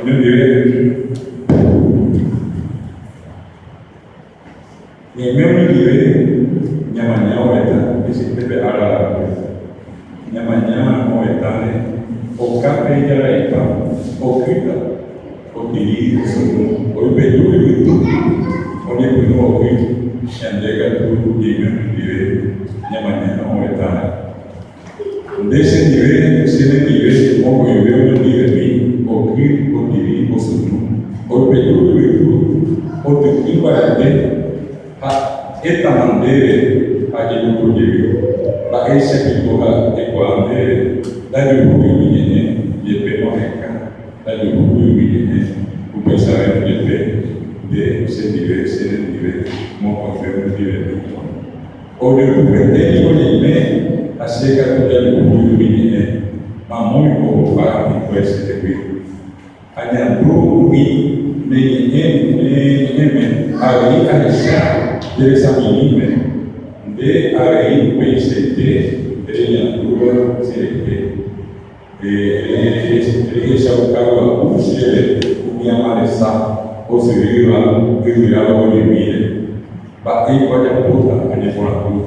Oñondive. Ñaime oñondive ñamaña ovetã hesete pe ára akue. Ñamaña ovetãre okápe ijaraipa, okýta, otiri osunu, oipeju yvytu, oñepyrũ oky, ñande katu ñaime oñondive ñamaña ovetãre. Nde chendive, che nendive, mokõive oñondivemi, oky, otiri, osunu, oipeju yvytu, otyky mbarete, ha'étama ndéve ha jejoko jey. Mba'éicha piko ha'ekuaa ndéve, ndajuhúi umi ñe'ẽ, jepe oheka, ndajuhúi umi ñe'ẽ, upeichavérõ jepe, nde chendive, che nendive, mokõive oñondivemi. Ojoypypete niko ñaime ha che katu jajuhu umi ñe'ẽ mamói ohopa hikuái chehegui. Añandu umi ne ñe'ẽ ne ñe'ẽme avei ahecha nde resamirĩme, nde avei upeichaite reñandúva cherehe. Rehechauka gua'u chéve umi ama resa osyrýva yvyra roguejymíre. Mba'éiko ajapóta añeporandu,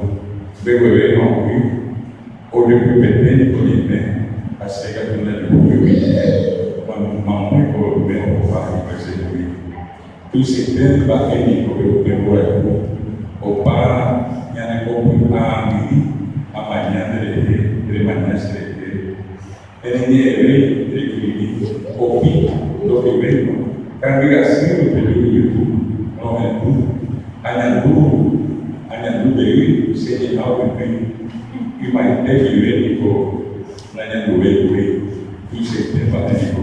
mbeguevéma oky, ojopypete niko ñaime ha che katu ndajuhúi umi ñe'ẽ, mamóiko oime ohoha hikuái chehegui. Tuichaite mba'e niko pe upe mborayhu, opa ñanembopy'amyrĩ amaña nderehe, remaña cherehe, nereñe'ẽvéi rekirirĩ, opi ndokyvéima, kangy asy oipeju yvytu, rohendu, añandu, añandu jey che ñe'ã okytỹ, ymaite guive niko nañanduvéi kuri, tuichaite mba'e niko.